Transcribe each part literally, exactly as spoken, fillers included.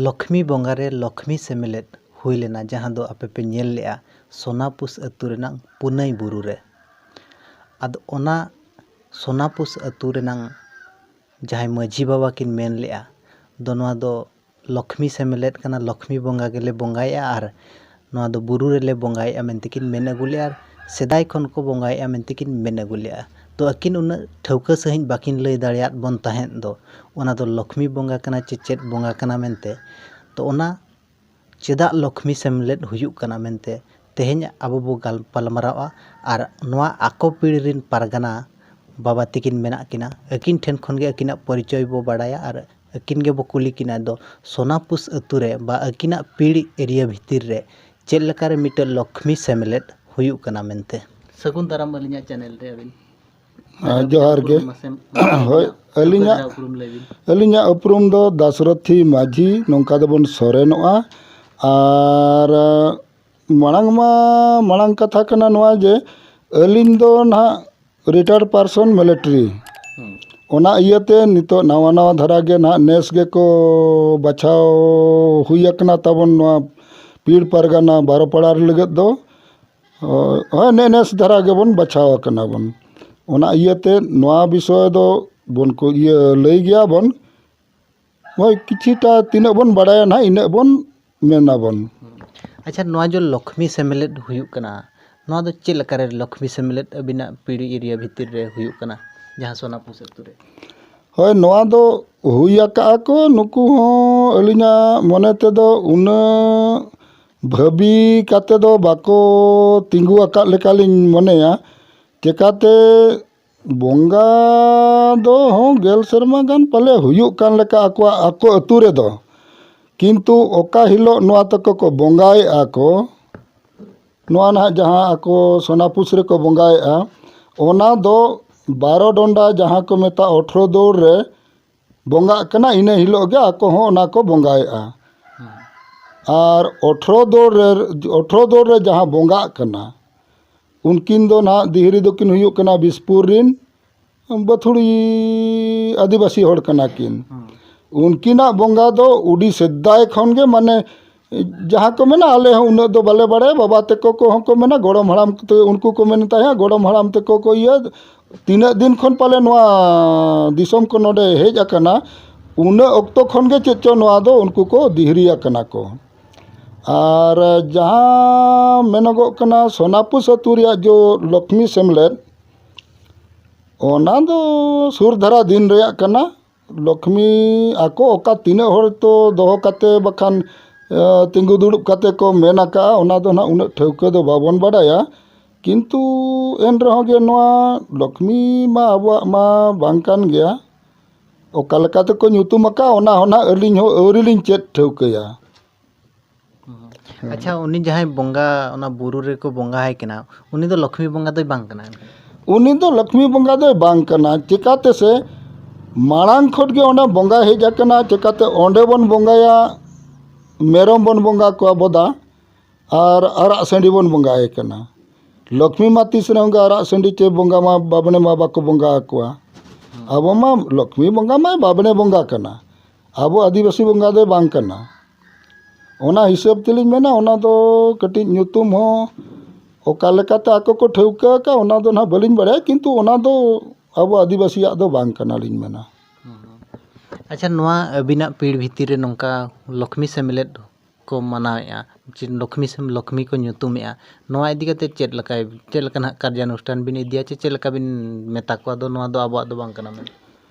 ᱞᱚᱠᱷᱢᱤ ᱵᱚᱸᱜᱟ ᱨᱮ ᱞᱚᱠᱷᱢᱤ ᱥᱮᱢᱞᱮᱫ ᱦᱩᱭ ᱞᱮᱱᱟ, ᱡᱟᱦᱟᱸ ᱫᱚ ᱟᱯᱮ ᱯᱮ ᱧᱮᱞ ᱞᱮᱜᱼᱟ ᱥᱳᱱᱟᱯᱩᱥ ᱟᱹᱛᱩ ᱨᱮᱱᱟᱜ ᱯᱩᱱᱟᱹᱭ ᱵᱩᱨᱩ ᱨᱮ᱾ ᱟᱫᱚ ᱚᱱᱟ ᱥᱳᱱᱟᱯᱩᱥ ᱟᱹᱛᱩ ᱨᱮᱱᱟᱝ ᱡᱟᱦᱟᱸᱭ ᱢᱟᱹᱡᱷᱤ ᱵᱟᱵᱟ ᱠᱤᱱ ᱢᱮᱱ ᱞᱮᱜᱼᱟ, ᱫᱚ ᱱᱚᱣᱟ ᱫᱚ ᱞᱚᱠᱷᱢᱤ ᱥᱮᱢᱞᱮᱫ ᱠᱟᱱᱟ, ᱞᱚᱠᱷᱢᱤ ᱵᱚᱸᱜᱟ ᱜᱮᱞᱮ ᱵᱚᱸᱜᱟᱭᱮᱜᱼᱟ ᱟᱨ ᱱᱚᱣᱟ ᱫᱚ ᱵᱩᱨᱩ ᱨᱮᱞᱮ ᱵᱚᱸᱜᱟᱭᱮᱜᱼᱟ ᱢᱮᱱᱛᱮ ᱠᱤᱱ ᱢᱮᱱ ᱟᱹᱜᱩ ᱞᱮᱜᱼᱟ ᱟᱨ ᱥᱮᱫᱟᱭ ᱠᱷᱚᱱ ᱠᱚ ᱵᱚᱸᱜᱟᱭᱮᱜᱼᱟ ᱢᱮᱱᱛᱮ ᱠᱤᱱ ᱢᱮᱱ ᱟᱹᱜᱩ ᱞᱮᱜᱼᱟ᱾ ᱛᱚ ᱟᱹᱠᱤᱱ ᱩᱱᱟᱹᱜ ᱴᱷᱟᱹᱣᱠᱟᱹ ᱥᱟᱺᱦᱤᱡ ᱵᱟᱹᱠᱤᱱ ᱞᱟᱹᱭ ᱫᱟᱲᱮᱭᱟᱫ ᱵᱚᱱ ᱛᱟᱦᱮᱸᱫ ᱫᱚ ᱚᱱᱟ ᱫᱚ ᱞᱚᱠᱷᱢᱤ ᱵᱚᱸᱜᱟ ᱠᱟᱱᱟ ᱪᱮ ᱪᱮᱫ ᱵᱚᱸᱜᱟ ᱠᱟᱱᱟ ᱢᱮᱱᱛᱮ᱾ ᱛᱚ ᱚᱱᱟ ᱪᱮᱫᱟᱜ ᱞᱚᱠᱷᱢᱤ ᱥᱮᱢᱞᱮᱫ ᱦᱩᱭᱩᱜ ᱠᱟᱱᱟ ᱢᱮᱱᱛᱮ ᱛᱮᱦᱮᱧ ᱟᱵᱚ ᱵᱚ ᱜᱟᱞᱯᱟᱞᱢᱟᱨᱟᱣᱟ᱾ ᱟᱨ ᱱᱚᱣᱟ ᱟᱠᱚ ᱯᱤᱲ ᱨᱤᱱ ᱯᱟᱨᱜᱟᱱᱟ ᱵᱟᱵᱟ ᱛᱤᱠᱤᱱ ᱢᱮᱱᱟᱜ ᱠᱤᱱᱟ, ᱟᱹᱠᱤᱱ ᱴᱷᱮᱱ ᱠᱷᱚᱱ ᱜᱮ ᱟᱹᱠᱤᱱᱟᱜ ᱯᱚᱨᱤᱪᱚᱭ ᱵᱚ ᱵᱟᱲᱟᱭᱟ ᱟᱨ ᱟᱹᱠᱤᱱ ᱜᱮᱵᱚ ᱠᱩᱞᱤ ᱠᱤᱱᱟ ᱫᱚ ᱥᱳᱱᱟᱯᱩᱥ ᱟᱹᱛᱩ ᱨᱮ ᱵᱟ ᱟᱹᱠᱤᱱᱟᱜ ᱯᱤᱲ ᱮᱨᱤᱭᱟ ᱵᱷᱤᱛᱤᱨ ᱨᱮ ᱪᱮᱫ ᱞᱮᱠᱟᱨᱮ ᱢᱤᱫᱴᱮᱱ ᱞᱚᱠᱷᱢᱤ ᱥᱮᱢᱞᱮᱫ ᱦᱩᱭᱩᱜ ᱠᱟᱱᱟ ᱢᱮᱱᱛᱮ᱾ ᱥᱟᱹᱜᱩᱱ ᱫᱟᱨᱟᱢ ᱟᱹᱞᱤᱧᱟᱜ ᱪᱮᱱᱮᱞ ᱨᱮ ᱟᱹᱵᱤᱱ᱾ ᱦᱮᱸ, ᱡᱚᱦᱟᱨ ᱜᱮ᱾ ᱩᱯᱨᱩᱢ ᱢᱟᱥᱮ ᱦᱳᱭ, ᱟᱹᱞᱤᱧᱟᱜ ᱟᱹᱞᱤᱧᱟᱜ ᱩᱯᱨᱩᱢ ᱞᱟᱹᱭ ᱵᱤᱱ᱾ ᱟᱹᱞᱤᱧᱟᱜ ᱩᱯᱨᱩᱢ ᱫᱚ ᱫᱟᱥᱨᱚᱛᱷᱤ ᱢᱟᱹᱡᱷᱤ, ᱱᱚᱝᱠᱟ ᱫᱚᱵᱚᱱ ᱥᱚᱨᱮᱱᱚᱜᱼᱟ᱾ ᱟᱨ ᱢᱟᱲᱟᱝ ᱢᱟ ᱢᱟᱲᱟᱝ ᱠᱟᱛᱷᱟ ᱠᱟᱱᱟ ᱱᱚᱣᱟ ᱡᱮ ᱟᱹᱞᱤᱧ ᱫᱚ ᱱᱟᱦᱟᱜ retired person military᱾ ᱦᱩᱸ᱾ ᱚᱱᱟ ᱤᱭᱟᱹᱛᱮ ᱱᱤᱛᱚᱜ ᱱᱟᱣᱟ ᱱᱟᱣᱟ ᱫᱷᱟᱨᱟ ᱜᱮ ᱱᱟᱦᱟᱜ ᱱᱮᱥ ᱜᱮᱠᱚ ᱵᱟᱪᱷᱟᱣ ᱦᱩᱭ ᱟᱠᱟᱱᱟ ᱛᱟᱵᱚᱱ ᱱᱚᱣᱟ ᱯᱤᱲ ᱯᱟᱨᱜᱟᱱᱟ ᱵᱟᱨᱚ ᱯᱟᱲᱟ ᱞᱟᱹᱜᱤᱫ ᱫᱚ᱾ ᱦᱳᱭ, ᱦᱳᱭ, ᱱᱮ-, ᱱᱮᱥ ᱫᱷᱟᱨᱟ ᱜᱮᱵᱚᱱ ᱵᱟᱪᱷᱟᱣ ᱟᱠᱟᱱᱟ ᱵᱚᱱ᱾ ᱚᱱᱟ ᱤᱭᱟᱹᱛᱮ ᱱᱚᱣᱟ ᱵᱤᱥᱚᱭ ᱫᱚ ᱵᱚᱱ ᱠᱚ ᱤᱭᱟᱹ ᱞᱟᱹᱭ ᱜᱮᱭᱟ ᱵᱚᱱ᱾ ᱦᱳᱭ, ᱠᱤᱪᱷᱤᱴᱟ ᱛᱤᱱᱟᱹᱜ ᱵᱚᱱ ᱵᱟᱲᱟᱭᱟ ᱱᱟᱦᱟᱜ, ᱤᱱᱟᱹᱜ ᱵᱚᱱ ᱢᱮᱱᱟᱵᱚᱱ᱾ ᱟᱪᱪᱷᱟ, ᱱᱚᱣᱟ ᱡᱮ ᱞᱚᱠᱷᱢᱤ ᱥᱮᱢᱞᱮᱫ ᱦᱩᱭᱩᱜ ᱠᱟᱱᱟ, ᱱᱚᱣᱟ ᱫᱚ ᱪᱮᱫ ᱞᱮᱠᱟᱨᱮ ᱞᱚᱠᱷᱢᱤ ᱥᱮᱢᱞᱮᱫ ᱟᱹᱵᱤᱱᱟᱜ ᱯᱤᱲ ᱮᱨᱤᱭᱟ ᱵᱷᱤᱛᱤᱨ ᱨᱮ ᱦᱩᱭᱩᱜ ᱠᱟᱱᱟ, ᱡᱟᱦᱟᱸ ᱥᱳᱱᱟᱯᱩᱥ ᱟᱹᱛᱩ ᱨᱮ? ᱦᱳᱭ, ᱱᱚᱣᱟ ᱫᱚ ᱦᱩᱭ ᱟᱠᱟᱜᱼᱟ ᱠᱚ, ᱱᱩᱠᱩ ᱦᱚᱸ ᱟᱹᱞᱤᱧᱟᱜ ᱢᱚᱱᱮ ᱛᱮᱫᱚ ᱩᱱᱟᱹᱜ ᱵᱷᱟᱹᱵᱤ ᱠᱟᱛᱮ ᱫᱚ ᱵᱟᱠᱚ ᱛᱤᱸᱜᱩ ᱟᱠᱟᱫ ᱞᱮᱠᱟᱞᱤᱧ ᱢᱚᱱᱮᱭᱟ᱾ ᱪᱮᱠᱟᱛᱮ ᱵᱚᱸᱜᱟ ᱫᱚ ᱦᱚᱸ ᱜᱮᱞ ᱥᱮᱨᱢᱟ ᱜᱟᱱ ᱯᱟᱞᱮ ᱦᱩᱭᱩᱜ ᱠᱟᱱ ᱞᱮᱠᱟ ᱟᱠᱚᱣᱟᱜ, ᱟᱠᱚ ᱟᱹᱛᱩ ᱨᱮᱫᱚ᱾ ᱠᱤᱱᱛᱩ ᱚᱠᱟ ᱦᱤᱞᱳᱜ ᱱᱚᱣᱟ ᱛᱟᱠᱚ ᱠᱚ ᱵᱚᱸᱜᱟᱭᱮᱫᱼᱟ ᱠᱚ, ᱱᱚᱣᱟ ᱱᱟᱦᱟᱜ ᱡᱟᱦᱟᱸ ᱟᱠᱚ ᱥᱳᱱᱟᱯᱩᱥ ᱨᱮᱠᱚ ᱵᱚᱸᱜᱟᱭᱮᱫᱼᱟ, ᱚᱱᱟ ᱫᱚ ᱵᱟᱨᱚ ᱰᱚᱸᱰᱟ ᱡᱟᱦᱟᱸ ᱠᱚ ᱢᱮᱛᱟᱜ ᱟᱴᱷᱨᱚ ᱫᱳᱨ ᱨᱮ ᱵᱚᱸᱜᱟᱜ ᱠᱟᱱᱟ, ᱤᱱᱟᱹ ᱦᱤᱞᱳᱜ ᱜᱮ ᱟᱠᱚ ᱦᱚᱸ ᱚᱱᱟ ᱠᱚ ᱵᱚᱸᱜᱟᱭᱮᱫᱼᱟ᱾ ᱟᱨ ᱟᱴᱷᱨᱚ ᱫᱳᱨ ᱨᱮ, ᱟᱴᱷᱨᱚ ᱫᱳᱨ ᱨᱮ ᱡᱟᱦᱟᱸ ᱵᱚᱸᱜᱟᱜ ᱠᱟᱱᱟ, ᱩᱱᱠᱤᱱ ᱫᱚ ᱱᱟᱦᱟᱜ ᱫᱤᱦᱨᱤ ᱫᱚᱠᱤᱱ ᱦᱩᱭᱩᱜ ᱠᱟᱱᱟ ᱵᱤᱥᱯᱩᱨ ᱨᱤᱱ ᱵᱟᱹᱛᱷᱩᱲᱤ ᱟᱹᱫᱤᱵᱟᱹᱥᱤ ᱦᱚᱲ ᱠᱟᱱᱟ ᱠᱤᱱ᱾ ᱦᱩᱸ᱾ ᱩᱱᱠᱤᱱᱟᱜ ᱵᱚᱸᱜᱟ ᱫᱚ ᱟᱹᱰᱤ ᱥᱮᱫᱟᱭ ᱠᱷᱚᱱ ᱜᱮ, ᱢᱟᱱᱮ, ᱡᱟᱦᱟᱸ ᱠᱚ ᱢᱮᱱᱟ, ᱟᱞᱮ ᱦᱚᱸ ᱩᱱᱟᱹᱜ ᱫᱚ ᱵᱟᱞᱮ ᱵᱟᱲᱟᱭᱟ, ᱵᱟᱵᱟ ᱛᱟᱠᱚ ᱠᱚᱦᱚᱸ ᱠᱚ ᱢᱮᱱᱟ, ᱜᱚᱲᱚᱢ ᱦᱟᱲᱟᱢ ᱛᱮ ᱩᱱᱠᱩ ᱠᱚ ᱢᱮᱱ ᱛᱟᱦᱮᱸᱫ, ᱜᱚᱲᱚᱢ ᱦᱟᱲᱟᱢ ᱛᱟᱠᱚ ᱠᱚ ᱤᱭᱟᱹ, ᱛᱤᱱᱟᱹᱜ ᱫᱤᱱ ᱠᱷᱚᱱ ᱯᱟᱞᱮ ᱱᱚᱣᱟ ᱫᱤᱥᱚᱢ ᱠᱚ ᱱᱚᱰᱮ ᱦᱮᱡ ᱟᱠᱟᱱᱟ, ᱩᱱᱟᱹᱜ ᱚᱠᱛᱚ ᱠᱷᱚᱱ ᱜᱮ ᱪᱮᱫ ᱪᱚ ᱱᱚᱣᱟ ᱫᱚ ᱩᱱᱠᱩ ᱠᱚ ᱫᱤᱦᱨᱤ ᱟᱠᱟᱱᱟ ᱠᱚ᱾ ᱟᱨ ᱡᱟᱦᱟᱸ ᱢᱮᱱᱚᱜᱚᱜ ᱠᱟᱱᱟ ᱥᱳᱱᱟᱯᱩᱥ ᱟᱹᱛᱩ ᱨᱮᱭᱟᱜ ᱡᱚ ᱞᱚᱠᱷᱢᱤ ᱥᱮᱢᱞᱮᱫ, ᱚᱱᱟ ᱫᱚ ᱥᱩᱨ ᱫᱷᱟᱨᱟ ᱫᱤᱱ ᱨᱮᱭᱟᱜ ᱠᱟᱱᱟ᱾ ᱞᱚᱠᱷᱢᱤ ᱟᱠᱚ ᱚᱠᱟ ᱛᱤᱱᱟᱹᱜ ᱦᱚᱲ ᱛᱚ ᱫᱚᱦᱚ ᱠᱟᱛᱮ ᱵᱟᱠᱷᱟᱱ, ᱮ, ᱛᱤᱸᱜᱩ ᱫᱩᱲᱩᱵ ᱠᱟᱛᱮ ᱠᱚ ᱢᱮᱱ ᱟᱠᱟᱜᱼᱟ, ᱚᱱᱟ ᱫᱚ ᱱᱟᱦᱟᱜ ᱩᱱᱟᱹᱜ ᱴᱷᱟᱹᱣᱠᱟᱹ ᱫᱚ ᱵᱟᱵᱚᱱ ᱵᱟᱰᱟᱭᱟ᱾ ᱠᱤᱱᱛᱩ ᱮᱱ ᱨᱮᱦᱚᱸ ᱜᱮ ᱱᱚᱣᱟ ᱞᱚᱠᱷᱢᱤ ᱢᱟ ᱟᱵᱚᱣᱟᱜ ᱢᱟ ᱵᱟᱝ ᱠᱟᱱ ᱜᱮᱭᱟ᱾ ᱚᱠᱟ ᱞᱮᱠᱟ ᱛᱮᱠᱚ ᱧᱩᱛᱩᱢ ᱟᱠᱟᱫ, ᱚᱱᱟ ᱦᱚᱸ ᱱᱟᱦᱟᱜ ᱟᱹᱞᱤᱧ ᱦᱚᱸ ᱟᱹᱣᱨᱤ ᱞᱤᱧ ᱪᱮᱫ ᱴᱷᱟᱹᱣᱠᱟᱹᱭᱟ᱾ ᱟᱪᱪᱷᱟ, ᱩᱱᱤ ᱡᱟᱦᱟᱸᱭ ᱵᱚᱸᱜᱟ ᱚᱱᱟ ᱵᱩᱨᱩ ᱨᱮᱠᱚ ᱵᱚᱸᱜᱟ ᱟᱭ ᱠᱟᱱᱟ, ᱩᱱᱤ ᱫᱚ ᱞᱚᱠᱷᱢᱤ ᱵᱚᱸᱜᱟ ᱫᱚᱭ ᱵᱟᱝ ᱠᱟᱱᱟ? ᱩᱱᱤ ᱫᱚ ᱞᱚᱠᱷᱢᱤ ᱵᱚᱸᱜᱟ ᱫᱚᱭ ᱵᱟᱝ ᱠᱟᱱᱟ᱾ ᱪᱮᱠᱟᱛᱮ ᱥᱮ, ᱢᱟᱲᱟᱝ ᱠᱷᱚᱱ ᱜᱮ ᱚᱸᱰᱮ ᱵᱚᱸᱜᱟ ᱦᱮᱡ ᱟᱠᱟᱱᱟ᱾ ᱪᱮᱠᱟᱛᱮ ᱚᱸᱰᱮ ᱵᱚᱱ ᱵᱚᱸᱜᱟᱭᱟ, ᱢᱮᱨᱚᱢ ᱵᱚᱱ ᱵᱚᱸᱜᱟ ᱠᱚᱣᱟ ᱵᱚᱫᱟ, ᱟᱨ ᱟᱨᱟᱜ ᱥᱟᱺᱰᱤ ᱵᱚᱱ ᱵᱚᱸᱜᱟ ᱟᱭ ᱠᱟᱱᱟ᱾ ᱞᱚᱠᱷᱢᱤ ᱢᱟ ᱛᱤᱥ ᱨᱮᱦᱚᱸ ᱜᱮ ᱟᱨᱟᱜ ᱥᱟᱺᱰᱤ ᱪᱮ ᱵᱚᱸᱜᱟ ᱢᱟ ᱵᱟᱵᱽᱱᱮ ᱢᱟ ᱵᱟᱠᱚ ᱵᱚᱸᱜᱟ ᱟᱠᱚᱣᱟ᱾ ᱟᱵᱚ ᱢᱟ ᱞᱚᱠᱷᱢᱤ ᱵᱚᱸᱜᱟ ᱢᱟ ᱵᱟᱵᱽᱱᱮ ᱵᱚᱸᱜᱟ ᱠᱟᱱᱟ, ᱟᱵᱚ ᱟᱹᱫᱤᱵᱟᱹᱥᱤ ᱵᱚᱸᱜᱟ ᱫᱚᱭ ᱵᱟᱝ ᱠᱟᱱᱟ᱾ ᱚᱱᱟ ᱦᱤᱥᱟᱹᱵ ᱛᱮᱞᱤᱧ ᱢᱮᱱᱟ, ᱚᱱᱟ ᱫᱚ ᱠᱟᱹᱴᱤᱡ ᱧᱩᱛᱩᱢ ᱦᱚᱸ ᱚᱠᱟ ᱞᱮᱠᱟᱛᱮ ᱟᱠᱚ ᱠᱚ ᱴᱷᱟᱹᱣᱠᱟᱹ ᱟᱠᱟᱫ, ᱚᱱᱟ ᱫᱚ ᱱᱟᱦᱟᱜ ᱵᱟᱹᱞᱤᱧ ᱵᱟᱲᱟᱭᱟ, ᱠᱤᱱᱛᱩ ᱚᱱᱟ ᱫᱚ ᱟᱵᱚ ᱟᱹᱫᱤᱵᱟᱹᱥᱤᱭᱟᱜ ᱫᱚ ᱵᱟᱝ ᱠᱟᱱᱟ ᱞᱤᱧ ᱢᱮᱱᱟ᱾ ᱟᱪᱪᱷᱟ, ᱱᱚᱣᱟ ᱟᱹᱵᱤᱱᱟᱜ ᱯᱤᱲ ᱵᱷᱤᱛᱤᱨ ᱨᱮ ᱱᱚᱝᱠᱟ ᱞᱚᱠᱷᱢᱤ ᱥᱮᱢᱞᱮᱫ ᱠᱚ ᱢᱟᱱᱟᱣᱮᱫᱼᱟ, ᱪᱮ ᱞᱚᱠᱷᱢᱤ ᱥᱮᱢ-, ᱞᱚᱠᱷᱢᱤ ᱠᱚ ᱧᱩᱛᱩᱢᱮᱫᱼᱟ, ᱱᱚᱣᱟ ᱤᱫᱤ ᱠᱟᱛᱮ ᱪᱮᱫ ᱞᱮᱠᱟᱭ-, ᱪᱮᱫ ᱞᱮᱠᱟ ᱱᱟᱦᱟᱜ ᱠᱟᱨᱡᱟᱱᱩᱥᱴᱷᱟᱱ ᱵᱤᱱ ᱤᱫᱤᱭᱟ, ᱪᱮ ᱪᱮᱫ ᱞᱮᱠᱟ ᱵᱤᱱ ᱢᱮᱛᱟ ᱠᱚᱣᱟ, ᱫᱚ ᱱᱚᱣᱟ ᱫᱚ ᱟᱵᱚᱣᱟᱜ ᱫᱚ ᱵᱟᱝ ᱠᱟᱱᱟ ᱢᱮᱱᱛᱮ?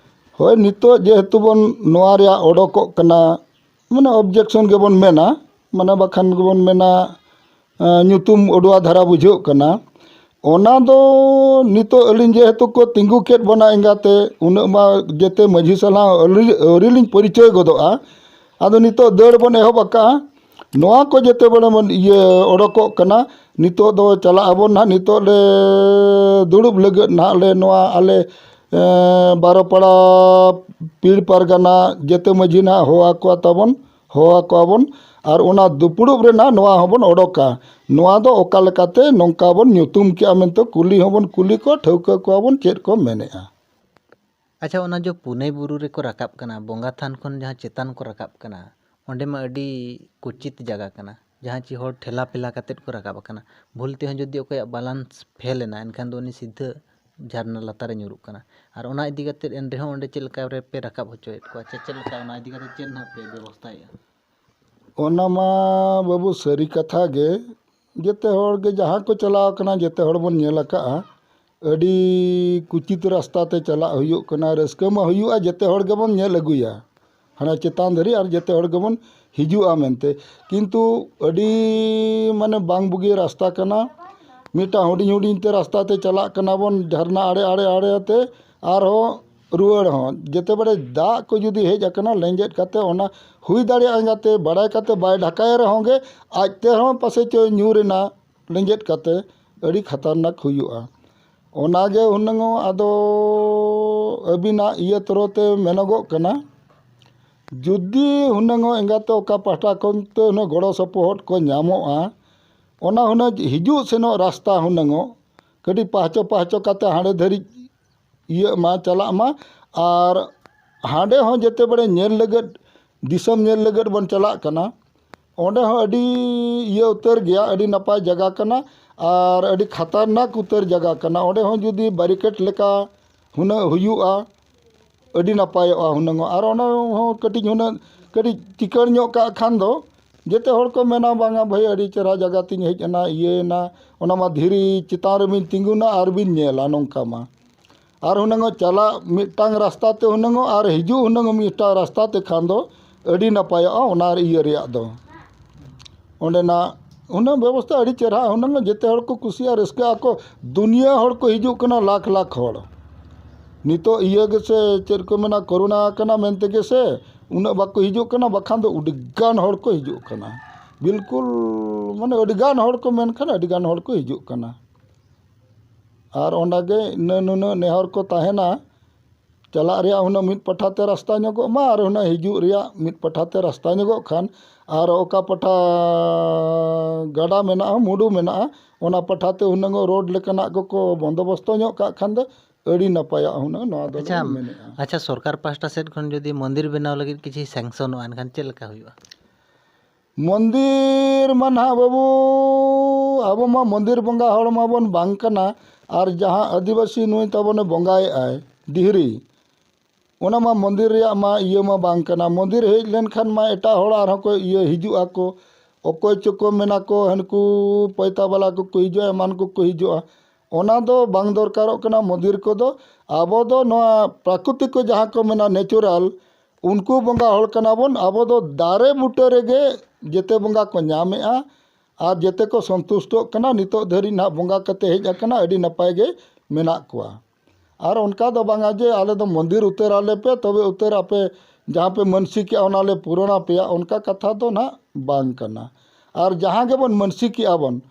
ᱦᱳᱭ, ᱱᱤᱛᱚᱜ ᱡᱮᱦᱮᱛᱩ ᱵᱚᱱ ᱱᱚᱣᱟ ᱨᱮᱭᱟᱜ ᱚᱰᱚᱠᱚᱜ ᱠᱟᱱᱟ, ᱢᱟᱱᱮ objection ᱜᱮᱵᱚᱱ ᱢᱮᱱᱟ, ᱢᱟᱱᱮ ᱵᱟᱠᱷᱟᱱ ᱜᱮᱵᱚᱱ ᱢᱮᱱᱟ, ᱮᱸ, ᱧᱩᱛᱩᱢ ᱚᱰᱩᱣᱟ ᱫᱷᱟᱨᱟ ᱵᱩᱡᱷᱟᱹᱜ ᱠᱟᱱᱟ᱾ ᱚᱱᱟ ᱫᱚ ᱱᱤᱛᱚᱜ ᱟᱹᱞᱤᱧ ᱡᱮᱦᱮᱛᱩ ᱠᱚ ᱛᱤᱸᱜᱩ ᱠᱮᱫ ᱵᱚᱱᱟ ᱮᱸᱜᱟᱛᱮ, ᱩᱱᱟᱹᱜ ᱢᱟ ᱡᱮᱛᱮ ᱢᱟᱹᱡᱷᱤ ᱥᱟᱞᱟᱜ ᱟᱹᱣᱨᱤ, ᱟᱹᱣᱨᱤ ᱞᱤᱧ ᱯᱚᱨᱤᱪᱚᱭ ᱜᱚᱫᱚᱜᱼᱟ᱾ ᱟᱫᱚ ᱱᱤᱛᱚᱜ ᱫᱟᱹᱲ ᱵᱚᱱ ᱮᱦᱚᱵ ᱟᱠᱟᱜᱼᱟ᱾ ᱱᱚᱣᱟ ᱠᱚ ᱡᱮᱛᱮ ᱵᱮᱲᱮ ᱵᱚᱱ ᱤᱭᱟᱹ ᱚᱰᱚᱠᱚᱜ ᱠᱟᱱᱟ, ᱱᱤᱛᱚᱜ ᱫᱚ ᱪᱟᱞᱟᱜ ᱟᱵᱚᱱ ᱱᱟᱦᱟᱜ, ᱱᱤᱛᱚᱜ ᱞᱮ ᱫᱩᱲᱩᱵ ᱞᱟᱹᱜᱤᱫ ᱱᱟᱦᱟᱜ ᱞᱮ ᱱᱚᱣᱟ ᱟᱞᱮ, ᱮᱸ, ᱵᱟᱨᱚ ᱯᱟᱲᱟ ᱯᱤᱲ ᱯᱟᱨᱜᱟᱱᱟ ᱡᱮᱛᱮ ᱢᱟᱹᱡᱷᱤ ᱱᱟᱦᱟᱜ ᱦᱚᱦᱚ ᱟᱠᱚᱣᱟ ᱛᱟᱵᱚᱱ, ᱦᱚᱦᱚ ᱟᱠᱚᱣᱟ ᱵᱚᱱ᱾ ᱟᱨ ᱚᱱᱟ ᱫᱩᱯᱲᱩᱵ ᱨᱮ ᱱᱟᱦᱟᱜ ᱱᱚᱣᱟ ᱦᱚᱸᱵᱚᱱ ᱚᱰᱚᱠᱟ, ᱱᱚᱣᱟ ᱫᱚ ᱚᱠᱟ ᱞᱮᱠᱟᱛᱮ ᱱᱚᱝᱠᱟ ᱵᱚᱱ ᱧᱩᱛᱩᱢ ᱠᱮᱜᱼᱟ ᱢᱮᱱᱛᱮ ᱠᱩᱞᱤ ᱦᱚᱸᱵᱚᱱ ᱠᱩᱞᱤ ᱠᱚᱣᱟ, ᱴᱷᱟᱹᱣᱠᱟᱹ ᱠᱚᱣᱟ ᱵᱚᱱ ᱪᱮᱫ ᱠᱚ ᱢᱮᱱᱮᱜᱼᱟ᱾ ᱟᱪᱪᱷᱟ, ᱚᱱᱟ ᱡᱚ ᱯᱩᱱᱟᱹᱭ ᱵᱩᱨᱩ ᱨᱮᱠᱚ ᱨᱟᱠᱟᱵ ᱠᱟᱱᱟ, ᱵᱚᱸᱜᱟ ᱛᱷᱟᱱ ᱠᱷᱚᱱ ᱡᱟᱦᱟᱸ ᱪᱮᱛᱟᱱ ᱠᱚ ᱨᱟᱠᱟᱵ ᱠᱟᱱᱟ, ᱚᱸᱰᱮ ᱢᱟ ᱟᱹᱰᱤ ᱠᱩᱪᱤᱛ ᱡᱟᱭᱜᱟ ᱠᱟᱱᱟ, ᱡᱟᱦᱟᱸ ᱪᱮ ᱦᱚᱲ ᱴᱷᱮᱞᱟ ᱯᱷᱮᱞᱟ ᱠᱟᱛᱮᱫ ᱠᱚ ᱨᱟᱠᱟᱵ ᱟᱠᱟᱱᱟ᱾ ᱵᱷᱩᱞ ᱛᱮᱦᱚᱸ ᱡᱩᱫᱤ ᱚᱠᱚᱭᱟᱜ balance fail ᱮᱱᱟ, ᱮᱱᱠᱷᱟᱱ ᱫᱚ ᱩᱱᱤ ᱥᱤᱫᱷᱟᱹ ᱡᱷᱟᱨᱱᱟ ᱞᱟᱛᱟᱨ ᱨᱮ ᱧᱩᱨᱩᱜ ᱠᱟᱱᱟ᱾ ᱟᱨ ᱚᱱᱟ ᱤᱫᱤ ᱠᱟᱛᱮᱫ ᱮᱱ ᱨᱮᱦᱚᱸ ᱚᱸᱰᱮ ᱪᱮᱫ ᱞᱮᱠᱟ ᱨᱮ ᱯᱮ ᱨᱟᱠᱟᱵ ᱦᱚᱪᱚᱭᱮᱫ ᱠᱚᱣᱟ? ᱪᱮ ᱪᱮᱫ ᱞᱮᱠᱟ ᱚᱱᱟ ᱤᱫᱤ ᱠᱟᱛᱮᱫ ᱪᱮᱫ ᱱᱟᱦᱟᱜ ᱯᱮ ᱵᱮᱵᱚᱥᱛᱷᱟᱭᱮᱫᱼᱟ? ᱚᱱᱟ ᱢᱟ ᱵᱟᱹᱵᱩ ᱥᱟᱹᱨᱤ ᱠᱟᱛᱷᱟ ᱜᱮ, ᱡᱮᱛᱮ ᱦᱚᱲ ᱜᱮ ᱡᱟᱦᱟᱸ ᱠᱚ ᱪᱟᱞᱟᱣ ᱠᱟᱱᱟ, ᱡᱮᱛᱮ ᱦᱚᱲ ᱵᱚᱱ ᱧᱮᱞ ᱟᱠᱟᱫᱼᱟ, ᱟᱹᱰᱤ ᱠᱩᱪᱤᱛ ᱨᱟᱥᱛᱟ ᱛᱮ ᱪᱟᱞᱟᱜ ᱦᱩᱭᱩᱜ ᱠᱟᱱᱟ᱾ ᱨᱟᱹᱥᱠᱟᱹ ᱢᱟ ᱦᱩᱭᱩᱜᱼᱟ, ᱡᱮᱛᱮ ᱦᱚᱲ ᱜᱮᱵᱚᱱ ᱧᱮᱞ ᱟᱹᱜᱩᱭᱟ ᱦᱟᱱᱟ ᱪᱮᱛᱟᱱ ᱫᱷᱟᱹᱨᱤᱡ, ᱟᱨ ᱡᱮᱛᱮ ᱦᱚᱲ ᱜᱮᱵᱚᱱ ᱦᱤᱡᱩᱜᱼᱟ ᱢᱮᱱᱛᱮ᱾ ᱠᱤᱱᱛᱩ ᱟᱹᱰᱤ ᱢᱟᱱᱮ ᱵᱟᱝ ᱵᱩᱜᱤ ᱨᱟᱥᱛᱟ ᱠᱟᱱᱟ᱾ ᱢᱤᱫᱴᱟᱝ ᱦᱩᱰᱤᱧ ᱦᱩᱰᱤᱧ ᱛᱮ ᱨᱟᱥᱛᱟ ᱛᱮ ᱪᱟᱞᱟᱜ ᱠᱟᱱᱟ ᱵᱚᱱ, ᱡᱷᱟᱨᱱᱟ ᱟᱲᱮ ᱟᱲᱮ ᱟᱲᱮ ᱛᱮ, ᱟᱨᱦᱚᱸ ᱨᱩᱣᱟᱹᱲ ᱦᱚᱸ᱾ ᱡᱮᱛᱮ ᱵᱟᱲᱮ ᱫᱟᱜ ᱠᱚ ᱡᱩᱫᱤ ᱦᱮᱡ ᱟᱠᱟᱱᱟ, ᱞᱮᱸᱡᱮᱫ ᱠᱟᱛᱮ, ᱚᱱᱟ ᱦᱩᱭ ᱫᱟᱲᱮᱭᱟᱜᱼᱟ ᱮᱸᱜᱟᱛᱮ, ᱵᱟᱲᱟᱭ ᱠᱟᱛᱮ ᱵᱟᱭ ᱰᱷᱟᱠᱟᱭ ᱨᱮᱦᱚᱸ ᱜᱮ, ᱟᱡ ᱛᱮᱦᱚᱸ ᱯᱟᱥᱮᱡ ᱪᱚᱭ ᱧᱩᱨ ᱮᱱᱟ, ᱞᱮᱸᱡᱮᱫ ᱠᱟᱛᱮ ᱟᱹᱰᱤ ᱠᱷᱟᱛᱟᱨᱱᱟᱠ ᱦᱩᱭᱩᱜᱼᱟ᱾ ᱚᱱᱟᱜᱮ ᱦᱩᱱᱟᱹᱝ ᱟᱫᱚ ᱟᱹᱵᱤᱱᱟᱜ ᱤᱭᱟᱹ ᱛᱚᱨᱚ ᱛᱮ ᱢᱮᱱᱚᱜᱚᱜ ᱠᱟᱱᱟ, ᱡᱩᱫᱤ ᱦᱩᱱᱟᱹᱝ ᱮᱸᱜᱟᱛᱮ ᱚᱠᱟ ᱯᱟᱦᱴᱟ ᱠᱷᱚᱱ ᱛᱮ ᱦᱩᱱᱟᱹᱝ ᱜᱚᱲᱚ ᱥᱚᱯᱚᱦᱚᱫ ᱠᱚ ᱧᱟᱢᱚᱜᱼᱟ, ᱚᱱᱟ ᱦᱩᱱᱟᱹᱝ ᱦᱤᱡᱩᱜ ᱥᱮᱱᱚᱜ ᱨᱟᱥᱛᱟ ᱦᱩᱱᱟᱹᱝ ᱠᱟᱹᱴᱤᱡ ᱯᱟᱦᱪᱚ ᱯᱟᱦᱪᱚ ᱠᱟᱛᱮ ᱦᱟᱸᱰᱮ ᱫᱷᱟᱹᱨᱤᱡ ᱤᱭᱟᱹᱜ ᱢᱟ, ᱪᱟᱞᱟᱜ ᱢᱟ᱾ ᱟᱨ ᱦᱟᱸᱰᱮ ᱦᱚᱸ ᱡᱮᱛᱮ ᱵᱟᱲᱮ ᱧᱮᱞ ᱞᱟᱹᱜᱤᱫ, ᱫᱤᱥᱚᱢ ᱧᱮᱞ ᱞᱟᱹᱜᱤᱫ ᱵᱚᱱ ᱪᱟᱞᱟᱜ ᱠᱟᱱᱟ, ᱚᱸᱰᱮ ᱦᱚᱸ ᱟᱹᱰᱤ ᱤᱭᱟᱹ ᱩᱛᱟᱹᱨ ᱜᱮᱭᱟ, ᱟᱹᱰᱤ ᱱᱟᱯᱟᱭ ᱡᱟᱭᱜᱟ ᱠᱟᱱᱟ ᱟᱨ ᱟᱹᱰᱤ ᱠᱷᱟᱛᱟᱨᱱᱟᱠ ᱩᱛᱟᱹᱨ ᱡᱟᱭᱜᱟ ᱠᱟᱱᱟ᱾ ᱚᱸᱰᱮ ᱦᱚᱸ ᱡᱩᱫᱤ barricade ᱞᱮᱠᱟ ᱦᱩᱱᱟᱹᱜ ᱦᱩᱭᱩᱜᱼᱟ, ᱟᱹᱰᱤ ᱱᱟᱯᱟᱭᱚᱜᱼᱟ ᱦᱩᱱᱟᱹᱝ᱾ ᱟᱨ ᱚᱱᱟ ᱦᱚᱸ ᱠᱟᱹᱴᱤᱡ ᱦᱩᱱᱟᱹᱝ ᱠᱟᱹᱴᱤᱡ ᱪᱤᱠᱟᱹᱲ ᱧᱚᱜ ᱠᱟᱜ ᱠᱷᱟᱱ ᱫᱚ ᱡᱮᱛᱮ ᱦᱚᱲ ᱠᱚ ᱢᱮᱱᱟ, "ᱵᱟᱝᱟ ᱵᱷᱟᱹᱭ, ᱟᱹᱰᱤ ᱪᱮᱦᱨᱟ ᱡᱟᱭᱜᱟ ᱛᱤᱧ ᱦᱮᱡ ᱮᱱᱟ, ᱤᱭᱟᱹᱭᱮᱱᱟ, ᱚᱱᱟ ᱢᱟ ᱫᱷᱤᱨᱤ ᱪᱮᱛᱟᱱ ᱨᱮᱵᱤᱱ ᱛᱤᱸᱜᱩᱱᱟ ᱟᱨ ᱵᱤᱱ ᱧᱮᱞᱟ", ᱱᱚᱝᱠᱟ ᱢᱟ᱾ ᱟᱨ ᱦᱩᱱᱟᱹᱝ ᱪᱟᱞᱟᱜ ᱢᱤᱫᱴᱟᱝ ᱨᱟᱥᱛᱟ ᱛᱮ ᱦᱩᱱᱟᱹᱝ ᱟᱨ ᱦᱤᱡᱩᱜ ᱦᱩᱱᱟᱹᱝ ᱢᱤᱫᱴᱟᱝ ᱨᱟᱥᱛᱟ ᱛᱮ ᱠᱷᱟᱱ ᱫᱚ ᱟᱹᱰᱤ ᱱᱟᱯᱟᱭᱚᱜᱼᱟ ᱚᱱᱟ ᱤᱭᱟᱹ ᱨᱮᱭᱟᱜ ᱫᱚ᱾ ᱚᱸᱰᱮᱱᱟᱜ ᱦᱩᱱᱟᱹᱝ ᱵᱮᱵᱚᱥᱛᱷᱟ ᱟᱹᱰᱤ ᱪᱮᱦᱨᱟ, ᱦᱩᱱᱟᱹᱝ ᱡᱮᱛᱮ ᱦᱚᱲ ᱠᱚ ᱠᱩᱥᱤᱭᱟᱜᱼᱟ, ᱨᱟᱹᱥᱠᱟᱹᱜ ᱟᱠᱚ᱾ ᱫᱩᱱᱤᱭᱟᱹ ᱦᱚᱲ ᱠᱚ ᱦᱤᱡᱩᱜ ᱠᱟᱱᱟ, ᱞᱟᱠᱷ ᱞᱟᱠᱷ ᱦᱚᱲ᱾ ᱱᱤᱛᱚᱜ ᱤᱭᱟᱹ ᱜᱮᱥᱮ ᱪᱮᱫ ᱠᱚ ᱢᱮᱱᱟ, ᱠᱳᱨᱳᱱᱟ ᱠᱟᱱᱟ ᱢᱮᱱᱛᱮ ᱜᱮᱥᱮ ᱩᱱᱟᱹᱜ ᱵᱟᱠᱚ ᱦᱤᱡᱩᱜ ᱠᱟᱱᱟ, ᱵᱟᱠᱷᱟᱱ ᱫᱚ ᱟᱹᱰᱤᱜᱟᱱ ᱦᱚᱲ ᱠᱚ ᱦᱤᱡᱩᱜ ᱠᱟᱱᱟ᱾ ᱵᱤᱞᱠᱩᱞ, ᱢᱟᱱᱮ ᱟᱹᱰᱤᱜᱟᱱ ᱦᱚᱲ ᱠᱚ ᱢᱮᱱᱠᱷᱟᱱ ᱟᱹᱰᱤᱜᱟᱱ ᱦᱚᱲ ᱠᱚ ᱦᱤᱡᱩᱜ ᱠᱟᱱᱟ᱾ ᱟᱨ ᱚᱱᱟᱜᱮ ᱤᱱᱟᱹ ᱱᱩᱱᱟᱹᱜ ᱱᱮᱦᱚᱨ ᱠᱚ ᱛᱟᱦᱮᱱᱟ, ᱪᱟᱞᱟᱜ ᱨᱮᱭᱟᱜ ᱦᱩᱱᱟᱹᱝ ᱢᱤᱫ ᱯᱟᱴᱷᱟ ᱛᱮ ᱨᱟᱥᱛᱟ ᱧᱚᱜᱚᱜ ᱢᱟ, ᱟᱨ ᱦᱩᱱᱟᱹᱝ ᱦᱤᱡᱩᱜ ᱨᱮᱭᱟᱜ ᱢᱤᱫ ᱯᱟᱴᱷᱟ ᱛᱮ ᱨᱟᱥᱛᱟ ᱧᱚᱜᱚᱜ ᱠᱷᱟᱱ, ᱟᱨ ᱚᱠᱟ ᱯᱟᱴᱷᱟ ᱜᱟᱰᱟ ᱢᱮᱱᱟᱜᱼᱟ, ᱢᱩᱰᱩ ᱢᱮᱱᱟᱜᱼᱟ, ᱚᱱᱟ ᱯᱟᱴᱷᱟ ᱛᱮ ᱦᱩᱱᱟᱹᱝ ᱨᱳᱰ ᱞᱮᱠᱟᱱᱟᱜ ᱠᱚᱠᱚ ᱵᱚᱱᱫᱳᱵᱚᱥᱛᱚ ᱧᱚᱜ ᱠᱟᱜ ᱠᱷᱟᱱ ᱫᱚ ᱟᱹᱰᱤ ᱱᱟᱯᱟᱭᱟᱜ ᱦᱩᱱᱟᱹᱝ ᱱᱚᱣᱟ ᱫᱚ ᱟᱪᱪᱷᱟ, ᱢᱮᱱᱮᱫᱼᱟ᱾ ᱟᱪᱪᱷᱟ, ᱥᱚᱨᱠᱟᱨ ᱯᱟᱦᱴᱟ ᱥᱮᱫ ᱠᱷᱚᱱ ᱡᱩᱫᱤ ᱢᱚᱱᱫᱤᱨ ᱵᱮᱱᱟᱣ ᱞᱟᱹᱜᱤᱫ ᱠᱤᱪᱷᱤ ᱥᱮᱝᱥᱚᱱᱚᱜᱼᱟ, ᱮᱱᱠᱷᱟᱱ ᱪᱮᱫ ᱞᱮᱠᱟ ᱦᱩᱭᱩᱜᱼᱟ? ᱢᱚᱱᱫᱤᱨ ᱢᱟ ᱱᱟᱦᱟᱜ ᱵᱟᱹᱵᱩ, ᱟᱵᱚ ᱢᱟ ᱢᱚᱱᱫᱤᱨ ᱵᱚᱸᱜᱟ ᱦᱚᱲ ᱢᱟᱵᱚᱱ ᱵᱟᱝ ᱠᱟᱱᱟ᱾ ᱟᱨ ᱡᱟᱦᱟᱸ ᱟᱹᱫᱤᱵᱟᱹᱥᱤ ᱱᱩᱭ ᱛᱟᱵᱚᱱᱮ ᱵᱚᱸᱜᱟᱭᱮᱫ ᱟᱭ ᱰᱤᱦᱨᱤ, ᱚᱱᱟ ᱢᱟ ᱢᱚᱱᱫᱤᱨ ᱨᱮᱭᱟᱜ ᱢᱟ ᱤᱭᱟᱹ ᱢᱟ ᱵᱟᱝ ᱠᱟᱱᱟ᱾ ᱢᱚᱱᱫᱤᱨ ᱦᱮᱡ ᱞᱮᱱᱠᱷᱟᱱ ᱢᱟ ᱮᱴᱟᱜ ᱦᱚᱲ ᱟᱨᱦᱚᱸ ᱠᱚ ᱤᱭᱟᱹ ᱦᱤᱡᱩᱜ ᱟᱠᱚ, ᱚᱠᱚᱭ ᱪᱚᱠᱚ ᱢᱮᱱᱟ ᱠᱚ ᱦᱟᱹᱱᱠᱩ ᱯᱚᱭᱛᱟ ᱵᱟᱞᱟ ᱠᱚᱠᱚ ᱦᱤᱡᱩᱜᱼᱟ, ᱮᱢᱟᱱ ᱠᱚᱠᱚ ᱦᱤᱡᱩᱜᱼᱟ᱾ ᱚᱱᱟ ᱫᱚ ᱵᱟᱝ ᱫᱚᱨᱠᱟᱨᱚᱜ ᱠᱟᱱᱟ᱾ ᱢᱚᱱᱫᱤᱨ ᱠᱚᱫᱚ ᱟᱵᱚ ᱫᱚ ᱱᱚᱣᱟ ᱯᱨᱟᱠᱨᱤᱛᱤᱠ ᱠᱚ ᱡᱟᱦᱟᱸ ᱠᱚ ᱢᱮᱱᱟ ᱱᱮᱪᱟᱨᱟᱞ, ᱩᱱᱠᱩ ᱵᱚᱸᱜᱟ ᱦᱚᱲ ᱠᱟᱱᱟ ᱵᱚᱱ᱾ ᱟᱵᱚ ᱫᱚ ᱫᱟᱨᱮ ᱵᱩᱴᱟᱹ ᱨᱮᱜᱮ ᱡᱮᱛᱮ ᱵᱚᱸᱜᱟ ᱠᱚ ᱧᱟᱢᱮᱜᱼᱟ ᱟᱨ ᱡᱮᱛᱮ ᱠᱚ ᱥᱚᱱᱛᱩᱥᱴᱚᱜ ᱠᱟᱱᱟ᱾ ᱱᱤᱛᱚᱜ ᱫᱷᱟᱹᱨᱤᱡ ᱱᱟᱦᱟᱜ ᱵᱚᱸᱜᱟ ᱠᱟᱛᱮ ᱦᱮᱡ ᱟᱠᱟᱱᱟ, ᱟᱹᱰᱤ ᱱᱟᱯᱟᱭ ᱜᱮ ᱢᱮᱱᱟᱜ ᱠᱚᱣᱟ᱾ ᱟᱨ ᱚᱱᱠᱟ ᱫᱚ ᱵᱟᱝᱟ ᱡᱮ ᱟᱞᱮ ᱫᱚ ᱢᱚᱱᱫᱤᱨ ᱩᱛᱟᱹᱨ ᱟᱞᱮ ᱯᱮ, ᱛᱚᱵᱮ ᱩᱛᱟᱹᱨ ᱟᱯᱮ ᱡᱟᱦᱟᱸ ᱯᱮ ᱢᱟᱹᱱᱥᱤᱠᱮᱜᱼᱟ ᱚᱱᱟ ᱞᱮ ᱯᱩᱨᱚᱱ ᱟᱯᱮᱭᱟ, ᱚᱱᱠᱟ ᱠᱟᱛᱷᱟ ᱫᱚ ᱱᱟᱦᱟᱜ ᱵᱟᱝ ᱠᱟᱱᱟ᱾ ᱟᱨ ᱡᱟᱦᱟᱸ ᱜᱮᱵᱚᱱ ᱢᱟᱹᱱᱥᱤᱠᱮᱜᱼᱟ ᱵᱚᱱ,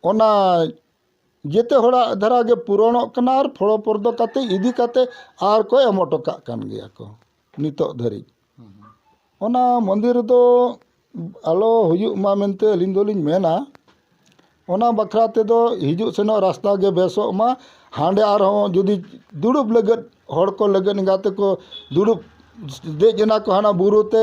ᱚᱱᱟ ᱡᱮᱛᱮ ᱦᱚᱲᱟᱜ ᱫᱷᱟᱨᱟ ᱜᱮ ᱯᱩᱨᱚᱱᱚᱜ ᱠᱟᱱᱟ ᱟᱨ ᱯᱷᱚᱲᱚ ᱯᱚᱨᱫᱚ ᱠᱟᱛᱮ ᱤᱫᱤ ᱠᱟᱛᱮ ᱟᱨ ᱠᱚ ᱮᱢ ᱦᱚᱴᱚ ᱠᱟᱜ ᱠᱟᱱ ᱜᱮᱭᱟ ᱠᱚ ᱱᱤᱛᱚᱜ ᱫᱷᱟᱹᱨᱤᱡ᱾ ᱚᱱᱟ ᱢᱚᱱᱫᱤᱨ ᱫᱚ ᱟᱞᱚ ᱦᱩᱭᱩᱜ ᱢᱟ ᱢᱮᱱᱛᱮ ᱟᱹᱞᱤᱧ ᱫᱚᱞᱤᱧ ᱢᱮᱱᱟ᱾ ᱚᱱᱟ ᱵᱟᱠᱷᱨᱟ ᱛᱮᱫᱚ ᱦᱤᱡᱩᱜ ᱥᱮᱱᱚᱜ ᱨᱟᱥᱛᱟ ᱜᱮ ᱵᱮᱥᱚᱜ ᱢᱟ᱾ ᱦᱟᱸᱰᱮ ᱟᱨᱦᱚᱸ ᱡᱩᱫᱤ ᱫᱩᱲᱩᱵ ᱞᱟᱹᱜᱤᱫ ᱦᱚᱲ ᱠᱚ ᱞᱟᱹᱜᱤᱫ ᱮᱸᱜᱟᱛᱮ ᱠᱚ ᱫᱩᱲᱩᱵ ᱫᱮᱡ ᱮᱱᱟ ᱠᱚ ᱦᱟᱱᱟ ᱵᱩᱨᱩ ᱛᱮ,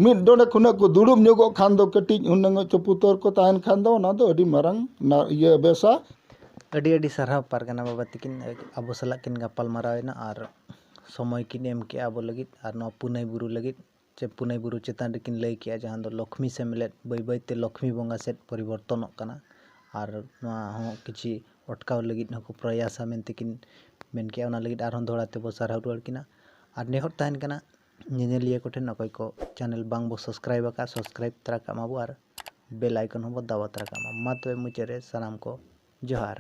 ᱢᱤᱫ ᱰᱚᱸᱰᱮ ᱠᱷᱚᱱᱟᱜ ᱠᱚ ᱫᱩᱲᱩᱵ ᱧᱚᱜᱚᱜ ᱠᱷᱟᱱ ᱫᱚ, ᱠᱟᱹᱴᱤᱡ ᱦᱩᱱᱟᱹᱝ ᱪᱩᱯᱩᱛᱚᱨ ᱠᱚ ᱛᱟᱦᱮᱱ ᱠᱷᱟᱱ ᱫᱚ, ᱚᱱᱟ ᱫᱚ ᱟᱹᱰᱤ ᱢᱟᱨᱟᱝ ᱱᱟ-, ᱤᱭᱟᱹ ᱵᱮᱥᱟ᱾ ᱟᱹᱰᱤ ᱟᱹᱰᱤ ᱥᱟᱨᱦᱟᱣ ᱯᱟᱨᱜᱟᱱᱟ ᱵᱟᱵᱟ ᱛᱟᱹᱠᱤᱱ ᱟᱵᱚ ᱥᱟᱞᱟᱜ ᱠᱤᱱ ᱜᱟᱯᱟᱞ ᱢᱟᱨᱟᱣ ᱮᱱᱟ ᱟᱨ ᱥᱚᱢᱚᱭ ᱠᱤᱱ ᱮᱢ ᱠᱮᱜᱼᱟ ᱟᱵᱚ ᱞᱟᱹᱜᱤᱫ ᱟᱨ ᱱᱚᱣᱟ ᱯᱩᱱᱟᱹᱭ ᱵᱩᱨᱩ ᱞᱟᱹᱜᱤᱫ ᱪᱮ ᱯᱩᱱᱟᱹᱭ ᱵᱩᱨᱩ ᱪᱮᱛᱟᱱ ᱨᱮᱠᱤᱱ ᱞᱟᱹᱭ ᱠᱮᱜᱼᱟ, ᱡᱟᱦᱟᱸ ᱫᱚ ᱞᱚᱠᱷᱢᱤ ᱥᱮᱢᱞᱮᱫ ᱵᱟᱹᱭ ᱵᱟᱹᱭᱛᱮ ᱞᱚᱠᱷᱢᱤ ᱵᱚᱸᱜᱟ ᱥᱮᱫ ᱯᱚᱨᱤᱵᱚᱨᱛᱚᱱᱚᱜ ᱠᱟᱱᱟ᱾ ᱟᱨ ᱱᱚᱣᱟ ᱦᱚᱸ ᱠᱤᱪᱷᱤ ᱚᱴᱠᱟᱣ ᱞᱟᱹᱜᱤᱫ ᱦᱚᱸᱠᱚ ᱯᱨᱚᱭᱟᱥᱟ ᱢᱮᱱᱛᱮ ᱠᱤᱱ ᱢᱮᱱ ᱠᱮᱜᱼᱟ᱾ ᱚᱱᱟ ᱞᱟᱹᱜᱤᱫ ᱟᱨᱦᱚᱸ ᱫᱚᱦᱲᱟ ᱛᱮᱵᱚ ᱥᱟᱨᱦᱟᱣ ᱨᱩᱣᱟᱹᱲ ᱠᱤᱱᱟ᱾ ᱟᱨ ᱱᱮᱦᱚᱨ ᱛᱟᱦᱮᱱ ᱠᱟᱱᱟ, ᱧᱮᱧᱮᱞᱤᱭᱟᱹ ᱠᱚᱴᱷᱮᱱ ᱚᱠᱚᱭ ᱠᱚ ᱪᱮᱱᱮᱞ ᱵᱟᱝ ᱵᱚ ᱥᱟᱵᱥᱠᱨᱟᱭᱤᱵ ᱟᱠᱟᱫ, ᱥᱟᱵᱥᱠᱨᱟᱭᱤᱵ ᱛᱚᱨᱟ ᱠᱟᱜ ᱢᱟᱵᱚ ᱟᱨ ᱵᱮᱞ ᱟᱭᱠᱚᱱ ᱦᱚᱸᱵᱚ ᱫᱟᱵᱟᱣ ᱛᱚᱨᱟ ᱠᱟᱜ ᱢᱟ᱾ ᱢᱟ ᱛᱚᱵᱮ ᱢᱩᱪᱟᱹᱫ ᱨᱮ ᱥᱟᱱᱟᱢ ᱠᱚ ᱡᱚᱦᱟᱨ᱾